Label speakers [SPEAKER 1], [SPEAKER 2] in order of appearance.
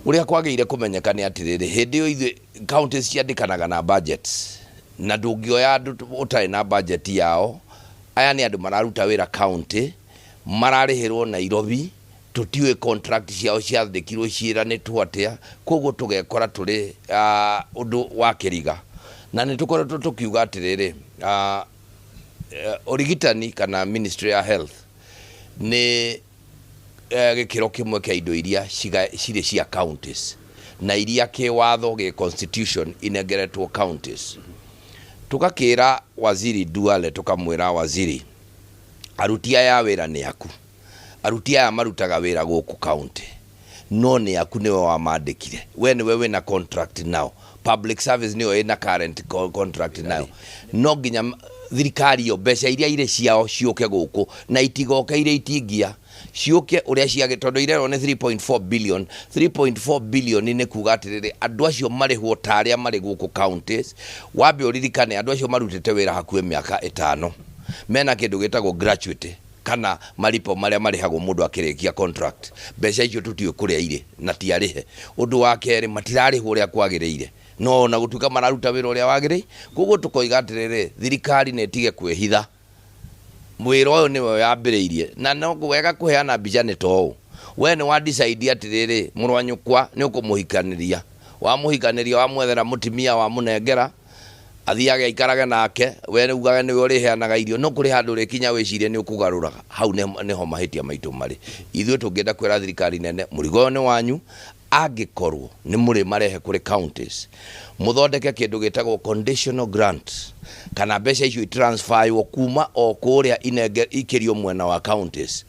[SPEAKER 1] Ũrĩa kwagĩire kũmenyeka nĩ atĩrĩrĩ, hĩndĩ ĩyo ithuĩ counties ciandĩkanaga na budgets, na ndũngĩoya andũ ũtarĩ na budget yao. Aya nĩ andũ mararuta wĩra county, mararĩhĩrwo Nairobi, tũtiũĩ contract ciao ciandĩkirwo ciĩranĩtwo atĩa, koguo tũgekora tũrĩ ũndũ wa kĩriga. Na nĩ tũkoretwo tũkiuga atĩrĩrĩ, ũrigitani kana Ministry ya Health nĩ gĩkĩro kĩmwe kĩa indo iria cirĩ cia counties na iria kĩwatho gĩ constitution inengeretwo counties. Tũgakĩra Waziri Duale, tũkamwĩra, "Waziri, aruti aya a wĩra nĩ aku. Aruti aya marutaga wĩra gũkũ county no nĩ aku, nĩwe wamandĩkire, we nĩwe wĩna contract nao. Public service nĩyo ĩna current contract nayo. No nginya thirikari ĩyo mbeca iria irĩ ciao ciũke gũkũ na itigoke irĩ itingia, ciũke ũrĩa ciagĩ, tondũ irerwo nĩ 3.4 billion. 3.4 billion nĩ kuga atĩrĩrĩ, andũ acio marĩhwo ta arĩa marĩ gũkũ counties. Wambe ũririkane andũ acio marutĩte wĩra hakuhĩ mĩaka 5, mena kĩndũ gĩtagwo gratuity kana maripo marĩa marĩhagwo mũndũ akĩrĩkia contract. Mbeca icio tũtiũĩ kũrĩa irĩ na ti arĩhe. Ũndũ wa kerĩ, matirarĩhwo ũrĩa kwagĩrĩire, no ona gũtuĩka mararuta wĩra ũrĩa wagĩrĩire. Koguo tũkoiga atĩrĩrĩ, thirikari nĩ ĩtige kwĩhitha, wĩra ũyũ nĩwe yambĩrĩirie. Na no wega kũheana mbica nĩ ta ũũ: we nĩ wa decide atĩrĩrĩ, mũrũ wa nyũkwa nĩ ũkũmũhikanĩria, wamũhikanĩria, wamwethera mũtimia, wamũnengera athiage aikarage nake, we ugage nĩwe ũrĩheanaga irio. No kũrĩ handũ ũrĩkinya wĩcirie nĩ ũkũgarũraga. Hau nĩho mahĩtia maitũ marĩ. Ithuĩ tũngĩenda kwĩra thirikari nene, mũrigo ũyũ nĩ wanyu. Angĩkorwo nĩ mũrĩ marehe kũrĩ counties, mũthondeke kĩndũ gĩtagwo conditional grant, kana mbeca icio itransferwo kuma o kũrĩa inenge ikĩrio mwena wa counties.